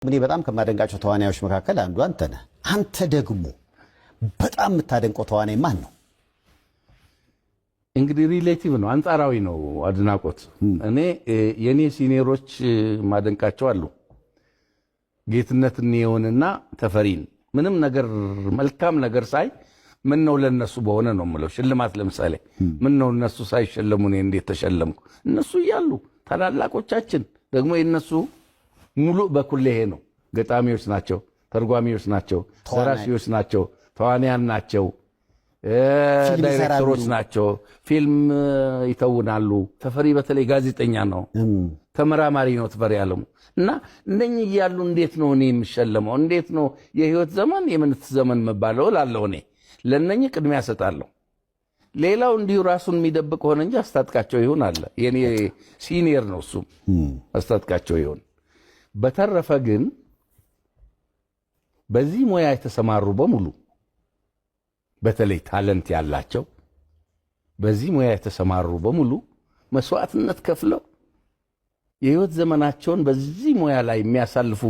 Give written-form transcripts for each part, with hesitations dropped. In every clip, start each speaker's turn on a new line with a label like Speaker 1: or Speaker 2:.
Speaker 1: እኔ በጣም ከማደንቃቸው ተዋናዮች መካከል አንዱ አንተ ነህ። አንተ ደግሞ በጣም የምታደንቀው ተዋናይ ማን ነው?
Speaker 2: እንግዲህ relative ነው፣ አንጻራዊ ነው አድናቆት። እኔ የኔ senior ኦች ማደንቃቸው አሉ። ጌትነት እንየውንና ተፈሪን ምንም ነገር መልካም ነገር ሳይ ምን ነው ለነሱ በሆነ ነው የምለው። ሽልማት ለምሳሌ ምን ነው እነሱ ሳይሸለሙ እኔ እንዴት ተሸለምኩ? እነሱ እያሉ ታላላቆቻችን ደግሞ የነሱ ሙሉ በኩሌሄ ነው። ገጣሚዎች ናቸው፣ ተርጓሚዎች ናቸው፣ ደራሲዎች ናቸው፣ ተዋንያን ናቸው፣ ዳይሬክተሮች ናቸው፣ ፊልም ይተውናሉ። ተፈሪ በተለይ ጋዜጠኛ ነው፣ ተመራማሪ ነው ተፈሪ አለሙ። እና እነኚህ እያሉ እንዴት ነው እኔ የምሸለመው? እንዴት ነው የህይወት ዘመን የምንት ዘመን የምባለው እላለሁ። እኔ ለእነኚህ ቅድሚያ እሰጣለሁ። ሌላው እንዲሁ ራሱን የሚደብቅ ሆነ እንጂ አስታጥቃቸው ይሁን አለ። የኔ senior ነው እሱም አስታጥቃቸው ይሁን። በተረፈ ግን በዚህ ሙያ የተሰማሩ በሙሉ በተለይ talent ያላቸው በዚህ ሙያ የተሰማሩ በሙሉ መስዋዕትነት ከፍለው የህይወት ዘመናቸውን በዚህ ሙያ ላይ የሚያሳልፉ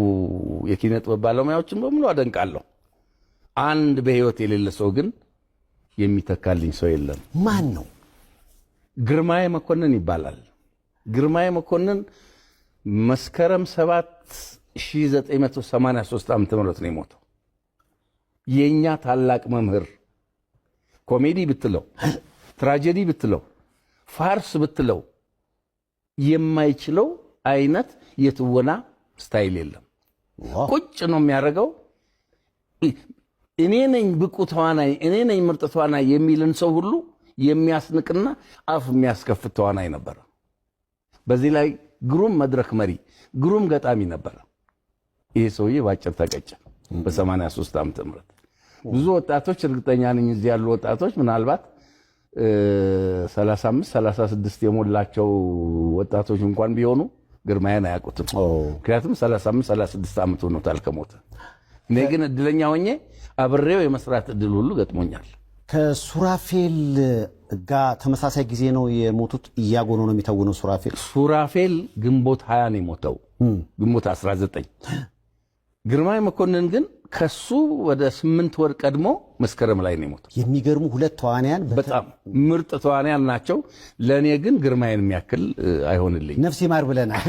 Speaker 2: የኪነ ጥበብ ባለሙያዎችን በሙሉ አደንቃለሁ። አንድ በህይወት የሌለ ሰው ግን የሚተካልኝ ሰው የለም።
Speaker 1: ማን ነው?
Speaker 2: ግርማዬ መኮንን ይባላል። ግርማዬ መኮንን መስከረም 7 1983 ዓ.ም ነው የሞተው። የኛ ታላቅ መምህር ኮሜዲ ብትለው፣ tragedy ብትለው፣ farce ብትለው የማይችለው አይነት የትወና style የለም። ቁጭ ነው የሚያደርገው። እኔ ነኝ ብቁ ተዋናይ፣ እኔ ነኝ ምርጥ ተዋናይ የሚልን ሰው ሁሉ የሚያስንቅና አፍ የሚያስከፍት ተዋናይ ነበረ። በዚህ ላይ ግሩም መድረክ መሪ፣ ግሩም ገጣሚ ነበረ። ይሄ ሰውዬ ባጭር ተቀጨ በ83 ዓመተ ምህረት። ብዙ ወጣቶች እርግጠኛ ነኝ እዚህ ያሉ ወጣቶች ምናልባት 35 36 የሞላቸው ወጣቶች እንኳን ቢሆኑ ግርማዬን አያውቁትም። ምክንያቱም 35 36 ዓመት ሆኖታል ከሞተ። እኔ ግን እድለኛ ሆኜ አብሬው የመስራት እድል ሁሉ ገጥሞኛል።
Speaker 1: ከሱራፌል ጋር ተመሳሳይ ጊዜ ነው የሞቱት። እያጎኖ ነው የሚተውነው ሱራፌል።
Speaker 2: ሱራፌል ግንቦት 20 ነው የሞተው፣ ግንቦት 19። ግርማይ መኮንን ግን ከሱ ወደ 8 ወር ቀድሞ መስከረም ላይ ነው የሞተው።
Speaker 1: የሚገርሙ ሁለት ተዋንያን፣
Speaker 2: በጣም ምርጥ ተዋንያን ናቸው። ለእኔ ግን ግርማይን የሚያክል አይሆንልኝ።
Speaker 1: ነፍስ ይማር ብለናል።